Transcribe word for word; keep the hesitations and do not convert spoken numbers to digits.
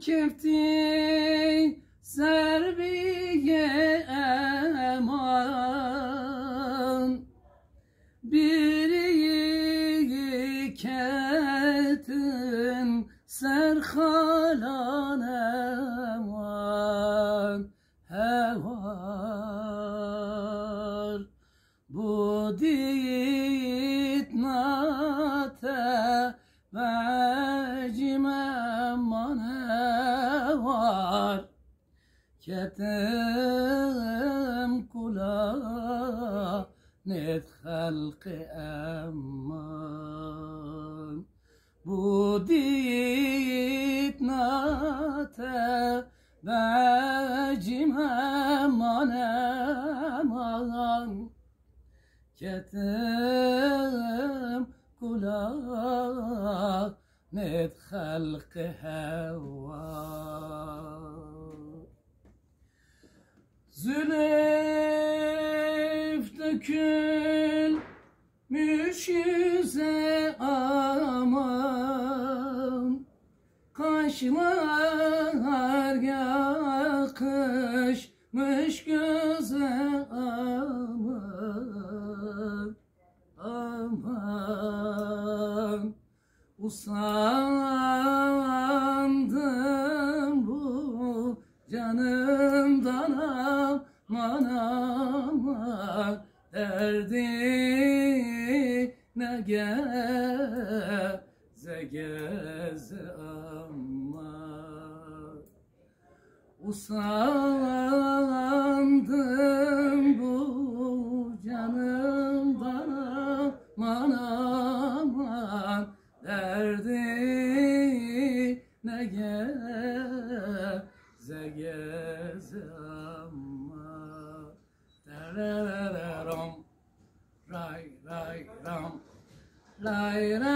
Keftî ser bîyê eman, birî ketin ser xalan eman hewar. Bu dîtina te becî me mane war. Ketim kula nêt xelqê eman. Bu dîtina te becî me mane man. Ketim kula nêt xelqê hewa. Zülüf dökülmüş yüze aman, kaşlar yakışmış göze aman, aman. Usandım bu canımdan aman aman, derdine geze geze aman. Usandım bu canımdan aman aman, derdine geze geze aman. Darararam, ray ray ram, ray ray.